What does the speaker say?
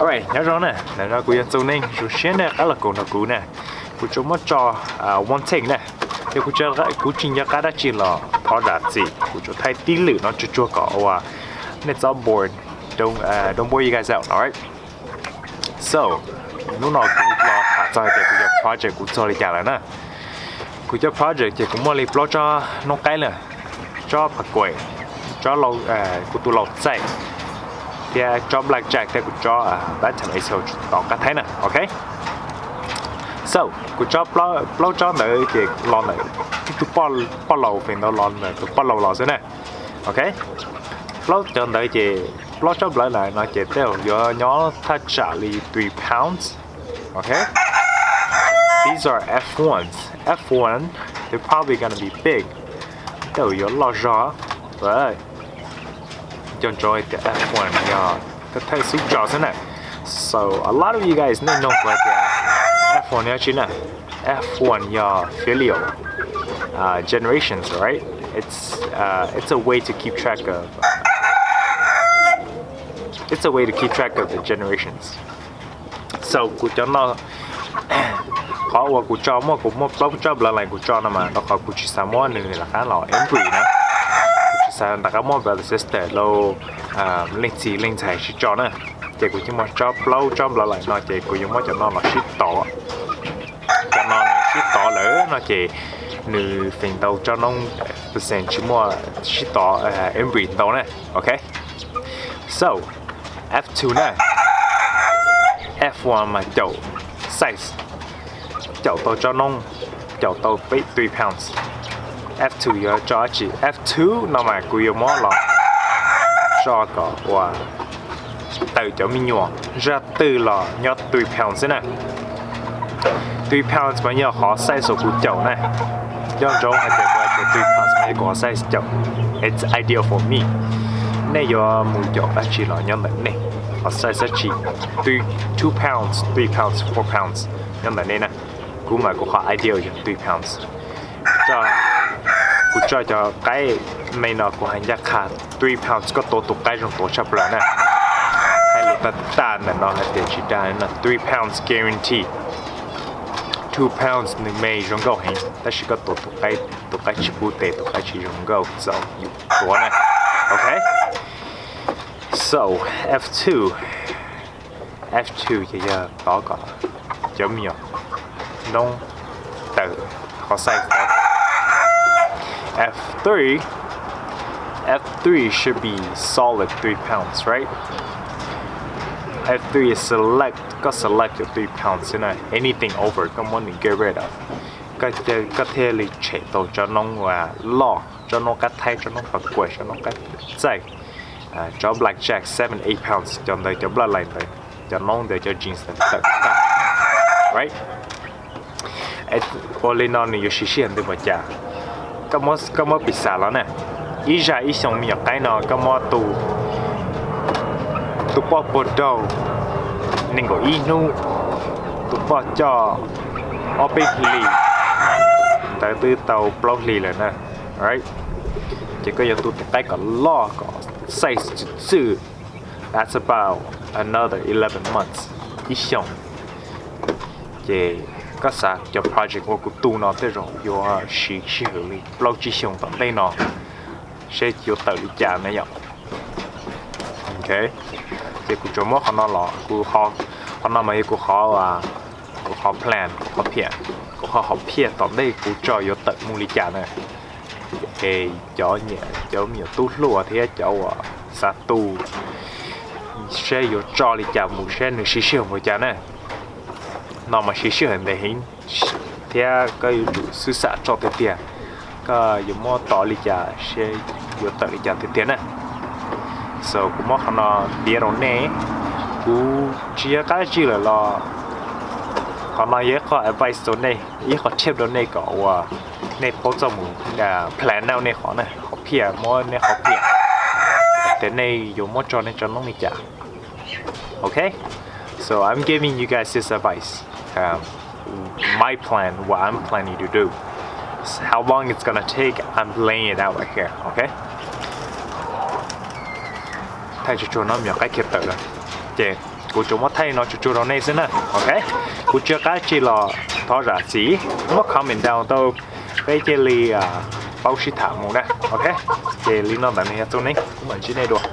Alright, nyob zoo na, ntawm no kuv yog Txoov Neeg, zoo siab nej rov qab los koom nrog kuv na. Kuv tsuas muab tso one take na, ces kuv tsis nco qab dab tsi los thov zam txim, kuv tsuas thaij tib lwm no tsuag tsuag kom uas nej txhob bored, don't bore you guys out, alright? So, hnub no kuv los tham txog hais tias kuv cov project kuv txog li cas lawm na. Kuv cov project ces kuv muaj li plaub tsob noob qaib na, tsob pas kuam, tsob, kuv tus laus txaij, thiab tsob blackjack thiab kuv tsob batam ace tov qab thaib na, ok. So, kuv tsob, plaub tsob ntawd ces los ntawm ib tug poj laus feem ntau los ntawm tus poj laus los xwb na, ok. Plaub cov ntawd ces plaub tsob nplawv lawm no ces tej zaum yuav nyob thaj tsam li three pounds, ok. These are F ones, F one, they're probably gonna be big, tej zaum yuav loj zog, but nco ntsoov hais tias F one yog thawj xub tso xwb na. So a lot of you guys nej nug kuv hais tias F one yog dab tsi na. F one yog filial generations, right? It's it's a way to keep track of it's a way to keep track of the generations. So kuv cov no, qhov uas kuv tso, muaj kuv muaj plaub tsob nplawv lawm kuv tso no mas rau qhov kuv tsis xav muab nws rov qab los inbreed na, kuv tsis xav rov qab muab brother sister los leej txiv leej ntxhais sib tso na. Ces kuv cia muab tsob, plaub tsob nplawv lawm no ces kuv yuav muab cov no los sib tov. Cov no nws sib tov lawm no ces nws feem ntau tsob noob percent tsis muaj sib tov inbreed ntau na, ok. So F two na, F one mas caum size, caum tau tsob noob, caum tau peb three pounds. F two yuav tso dab tsi? F two no mas kuv yuav muab los tso kom uas tawm cov me nyuam zaj twg los nyob three pounds xwb na. Three pounds mas yog qhov size uas kuv caum na. Nco ntsoov hais tias kuv hais tias three pounds mas yog kuv qhov size caum. It's ideal for me. Nej yuav mus caum dab tsi los nyob ntawm nej, qhov size dab tsi, two pounds, three pounds, four pounds, nyob ntawm nej na. Kuv mas kuv qhov ideal yog three pounds. Kuv tso cov qaib me no kuv hais ncaj qha, three pounds koj tua tus qaib zoo tuav tshaj plaws na. Hais lus tag tag ntawm no hais tias tsis dag no, three pounds guarantee. Two pounds nws me zoo nkauj heev tab sis koj tua tus qaib, tus qaib tsis pub tes, tus qaib tsis zoo nkauj, txaus yus tuav na. Ok. So F two, F two ces yog tov kom cov me nyuam noob tawm qhov size ntawd. F three, F three should be solid three pounds, right? F three is select, koj select cov three pounds xwb na, anything over koj muab nws get rid of. Koj thiaj li tshem tau tsob noob uas loj, tsob noob qab thaib, tsob noob pas kuam, tsob noob qab txaij, tsob blackjack seven, eight pounds, cov ntawd cov nplaj lais ntawd, cov noob ntawd cov genes ntawd tawm tag, right? Ua li no nws yuav siv sij hawm ntau npaum cas? Koj muab piv xam los na, ib zaj ib xyoos me nyuam qaib no koj muab tus poj puag raug nees nkaum ib hnub, tus poj coj ob peb hlis, ntawd twb tau plaub hlis lawm na, right? Ces koj yuav tu tus qaib kom loj kom size txwm txwm, that's about another eleven months, ib xyoos. Ces koj xav cov project uas kuv tu no tej zaum yuav siv sij hawm li plaub tsib xyoos tom ntej no, seb yuav tawm li cas na yom. Ok, ces kuv tsuas muab qhov no los, kuv, qhov no mas yog kuv qhov, kuv qhov plan, qhov phiaj, kuv qhov hom phiaj tom ntej kuv tso yuav tawm mus li cas na. Es cov, cov me nyuam tub hluas thiab cov uas xav tu seb yuav tso li cas mus seb nws siv sij hawm npaum cas na. No mas siv sij hawm ntev heev thiab koj yuav tsum xwb xam tso tiag tiag, koj yuav muab tov li cas seb yuav tawm li cas tiag tiag na. So kuv muab qhov no piav rau nej, kuv tsis yog qab zib lawm los qhov no yog ib qho advice rau nej, ib qho tip rau nej kom uas nej paub txoj mus plan out nej qhov na, qhov phiaj, muab nej qhov phiaj tias nej yuav muab tso nej tsob noob li cas. Okay? So I'm giving you guys this advice. My plan, what I'm planning to do. How long it's gonna take, I'm laying it out right here, okay? Thaij tsuag tsuag no me nyuam qaib khiav tawm lawm. Ces Kuv tsuas muab thaij no tsuag tsuag rau nej xwb na. Ok, kuv tsis qab tsi los thov zam txim, muab comment down tau, peb cia li paub sib tham mus na. Ok, ces li no ntawd nws yog txog neeb, kuv mam ntsib nej dua.